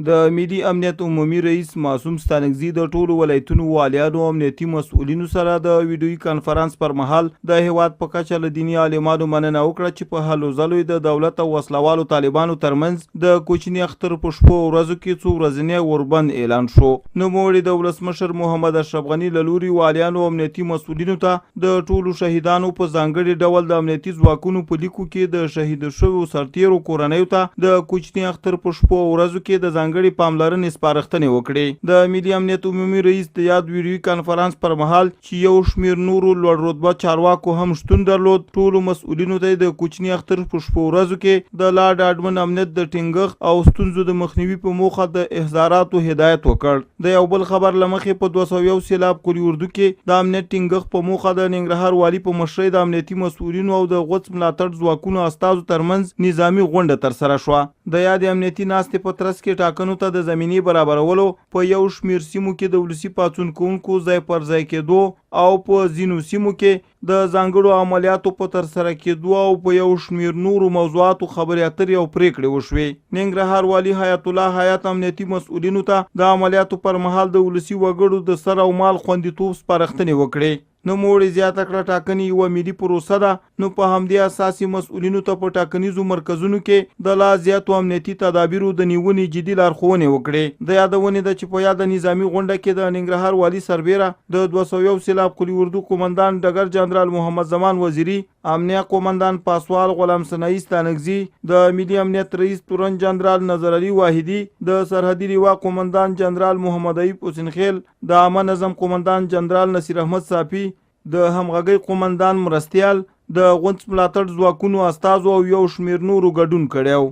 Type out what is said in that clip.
د ملي امنیت عمومي رئیس معصوم ستانکزي د ټولو ولایتونو والیانو او امنیتي مسؤلینو سره د ویډیويي کانفرنس پر مهال د هېواد په کچه له دیني عالمانو مننه وکړه چې په هلو ځلو یې د دولت او وسلهوالو طالبانو ترمنځ د کوچني اختر په شپو او ورځو کې څو ورځنی اوربند اعلان شو. نوموړي د ولسمشر محمد اشرف غني له لوري والیانو او امنیتي مسؤلینو ته د ټولو شهیدانو په ځانګړي ډول د امنیتي ځواکونو په لیکو کې د شهید شویو سرتیرو کورنیو ته د کوچني اختر په شپو او ورځو کې د ځانګړې پاملرنې سپارښتنې وکړې. د ملي امنیت عمومي رئیس د یاد ویډیويي کانفرانس پر مهال چې یو شمېر نورو لوړ رتبه چارواکو هم شتون درلود، ټولو مسؤلینو ته د کوچني اختر په شپو ورځو کې د لا ډاډمن امنیت د ټینګښت او ستونزو د مخنیوي په موخه د احضاراتو هدایت وکړ. د یو بل خبر له مخې په 201 سېلاب قول اردو کې د امنیت ټینګښت په موخه د ننګرهار والي په مشرۍ د امنیتي مسؤلینو او د غوڅ ملاتړ ځواکونو استازو ترمنځ نظامي غونډه ترسره شوه. د یادې امنیتي ناستې په ترڅ کې ټاکنو ته د زمینې برابرولو، په یو شمېر سیمو کې د ولسي پاڅون کوونکو ځای پر ځای کېدو او په ځینو سیمو کې د ځانګړو عملیاتو په ترسره کېدو او په یو شمېر نورو موضوعاتو خبرې اترې او پرېکړې وشوې. ننګرهار والي حیات الله حیات امنیتي مسؤلینو ته د عملیاتو پر مهال د ولسي وګړو د سر او مال خوندیتوب سپارښتنې وکړې. نوموړي زیاته کړه، ټاکنې یوه ملي پروسه ده، نو په همدې اساس یې مسؤلینو ته په ټاکنیزو مرکزونو کې د لا زیاتو امنیتي تدابیرو د نیونې جدي لارښوونې وکړې. د یادونې ده چې په یاده نظامي غونډه کې د ننګرهار والي سربېره د 201 سېلاب قول اردو قومندان ډګر جنرال محمد زمان وزیري، امنیه قومندان پاسوال غلام سنايي ستانکزي، د ملي امنیت رئیس تورن جنرال نظر علي واحدي، د سرحدي لوا قومندان جنرال محمد ایوب حسین خیل، د عامه نظم قومندان جنرال نصیر احمد صافي، د همغږۍ قومندان مرستیال، د غونڅ ملاتړ ځواکونو استازو او یو شمېر نورو ګډون کړی و.